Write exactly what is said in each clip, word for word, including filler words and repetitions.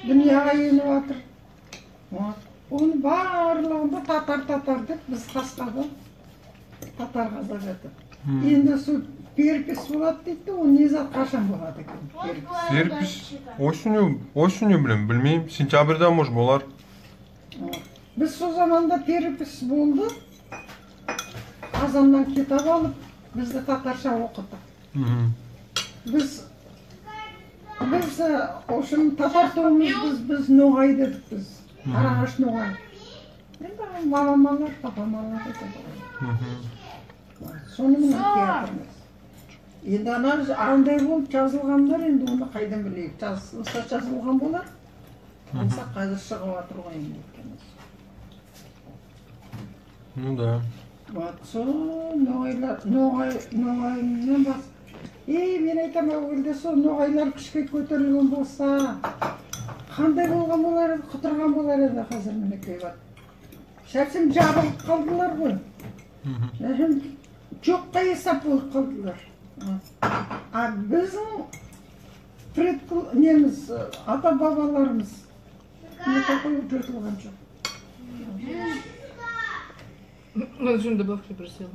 Дуныяга энуьп ятыр. Вот. Оны барлыгын да татар, татар деп биз таслады. Татар, казак этип. Энди сол перепись болады дейди, ол не зат, кашан болады экен перепись? Перепись осенью, осенью, блин, билмеймен. Сентябрьда, может, болар. Вот. Биз сол заманда перепись болды. Казаннан китап алып, бизди татарша окыды. Биз, биз, э, в общем, татар тувылмыз биз, биз ногай дедик биз. Карагаш ногай. Энди мамалар, папамалар этеди. Соны ман киятырмыз. Энди ана андай болып язылганлар, энди оны кайдан билейик? Язылса язылган болар. Ангысы казір шыгып ятыр гой энди. Ну да. Вот, сол ногайлар, ногай, ногайымнан бас-, эй, мен айтаман, аьвелде сол ногайлар куьшке коьтерилген болса, кандай болган болар эди, кудырган болар эди, казір минекей бар. Совсем жабылып калдылар гой. Совсем жокка эсап болып калдылар. А бизим предкол-, немиз, ата-бабаларымыз никакой ужас болган жок. Мен уже добавки просила.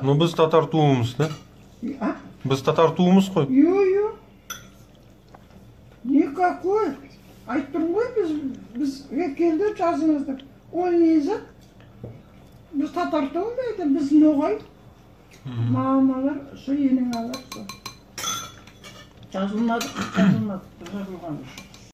Ну, биз татар тувылмыз, да? А? Биз татар тувылмыз гой. Йо, йо. Никакой. Айтып турман гой, биз, бизге келди, язынъыз деп. Ол не зат? Биз татар тувыл эди, биз ногай. Мамалар, сол ененъ алар, сол. Язылмадык, язылмадык, язылган.